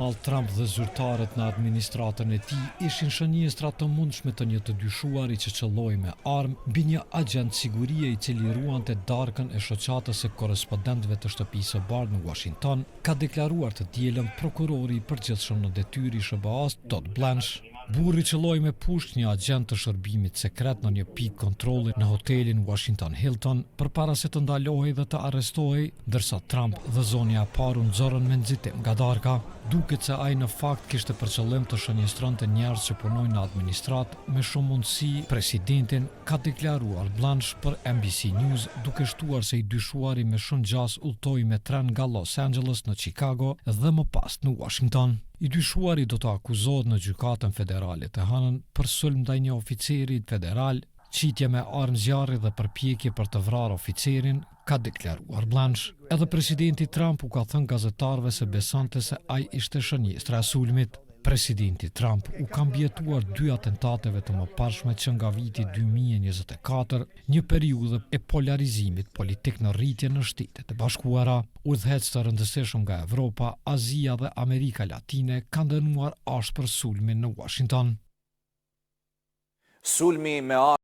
Donald Trump dhe zyrtarët në administratën e tij ishin shënjestra të mundshme të një të dyshuari që qëlloi me armë mbi një agjent sigurie i cili ruante darkën e shoqatës së korrespondentëve të Shtëpisë së Bardhë në Washington, ka deklaruar të dielën prokurori i përgjithshëm në detyrë i SHBA-s, Todd Blanche. Burri qëlloi me pushkë një agjent të shërbimit sekret në një pikë kontrolli në hotelin Washington Hilton përpara se të ndalohej dhe të arrestohej, ndërsa Trump dhe zonja e parë u nxorën me nxitim nga darka. Duket se ai në fakt kishte për qëllim të shënjestronte njerëz që punojnë në administratë, me shumë mundësi presidentin, ka deklaruar Blanche për NBC News, duke shtuar se i dyshuari me shumë gjasë udhëtoi me tren nga Los Angeles në Chicago dhe më pas në Washington. I dyshuari do të akuzohet në gjykatën federale të hënën për sulm ndaj një oficeri federal, qitje me armë zjarri dhe përpjekje për të vrarë oficerin, ka deklaruar Blanche. Edhe presidenti Trump u ka thënë gazetarëve se besonte se ai ishte shënjestra e sulmit. Presidenti Trump u ka mbijetuar dy atentateve të mëparshme që nga viti 2024, një periudhë e polarizimit politik në rritje në Shtetet e Bashkuara. Udhëheqës të rëndësishëm nga Evropa, Azia dhe Amerika Latine kanë dënuar ashpër sulmin në Washington. Sulmi me armë.